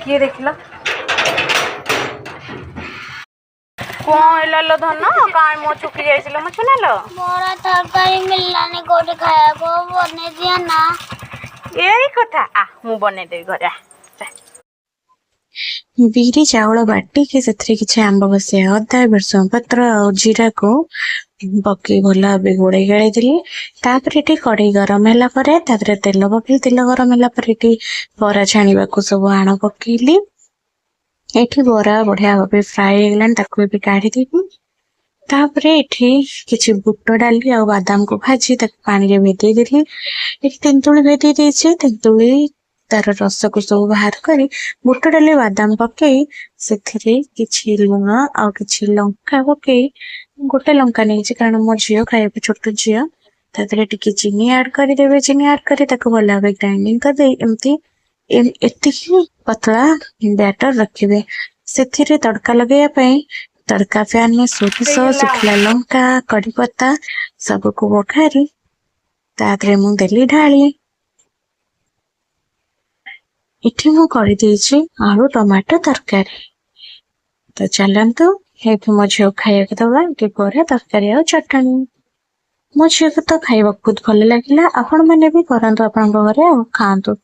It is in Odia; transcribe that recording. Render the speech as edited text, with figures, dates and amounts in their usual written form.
କିଏ ଦେଖିଲ? କଣ ହେଲା ଲୋ ଧନ? କାଇଁ ମୋ ଛୁକି ଯାଇଥିଲ ମୋ ଛୁନାଲ? ବରା ତରକାରୀ ମିଳିଲାନି କୋଉଠି ଖାଇବାକୁ, ବନେଇ ଦିଅ ନା। ଏଇ କଥା, ଆ ମୁଁ ବନେଇଦେବି ଘରେ, ଆ। ବିରି ଚାଉଳ ବାଟିକି ସେଥିରେ କିଛି ଆମ୍ବ କଷିଆ ଅଦା, ଭେରସୁଙ୍ଗା ପତ୍ର ଆଉ ଜିରାକୁ ପକେଇ ଭଲ ଭାବେ ଗୋଳେଇ ଗାଳେଇ ଦେଲି। ତାପରେ ଏଠି କଢେଇ ଗରମ ହେଲା ପରେ ତା ଦେହରେ ତେଲ ପକେଇଲି। ତେଲ ଗରମ ହେଲା ପରେ ଏଠି ବରା ଛାଣିବାକୁ ସବୁ ଆଣ ପକେଇଲି। ଏଠି ବରା ବଢିଆ ଭାବେ ଫ୍ରାଏ ହେଇଗଲାଣି, ତାକୁ ଏବେ କାଢିଦେବି। ତାପରେ ଏଠି କିଛି ବୁଟ ଡାଲି ଆଉ ବାଦାମକୁ ଭାଜି ତାକୁ ପାଣିରେ ଭେଦେଇ ଦେଲି। ଏଠି ତେନ୍ତୁଳି ଭେଦେଇ ଦେଇଛି। ତେନ୍ତୁଳି ତାର ରସକୁ ସବୁ ବାହାର କରି ବୁଟ ଡାଲି ବାଦାମ ପକେଇ ସେଥିରେ କିଛି ଲୁଣ ଆଉ କିଛି ଲଙ୍କା ପକେଇ, ଗୋଟେ ଲଙ୍କା ନେଇଛି କାରଣ ମୋ ଝିଅ ଖାଇବାକୁ, ଛୋଟ ଝିଅ, ତା ଦେହରେ ଟିକେ ଚିନି ଆଡ କରିଦେବେ। ଚିନି ଆଡ କରି ତାକୁ ଭଲ ଭାବେ ଗ୍ରାଇଣ୍ଡିଙ୍ଗ କରିଦେଇ ଏମିତି ଏତିକି ପତଳା ବ୍ୟାଟର ରଖିବେ। ସେଥିରେ ତଡକା ଲଗେଇବା ପାଇଁ ତଡକା ପ୍ୟାନରେ ସୋରିଷ, ଶୁଖିଲା ଲଙ୍କା, କଡିପତ୍ତା ସବୁକୁ ବଘାରି ତା ଦେହରେ ମୁଁ ଦେଲି ଢାଳି। ଏଠି ମୁଁ କରିଦେଇଛି ଆଳୁ ଟମାଟୋ ତରକାରୀ। ତ ଚାଲନ୍ତୁ, ଏଠି ମୋ ଝିଅକୁ ଖାଇବାକୁ ଦବା। ଏଠି ବରା, ତରକାରୀ ଆଉ ଚଟଣି। ମୋ ଝିଅକୁ ତ ଖାଇବାକୁ ବହୁତ ଭଲ ଲାଗିଲା। ଆପଣ ମାନେ ବି କରନ୍ତୁ ଆପଣଙ୍କ ଘରେ ଆଉ ଖାଆନ୍ତୁ।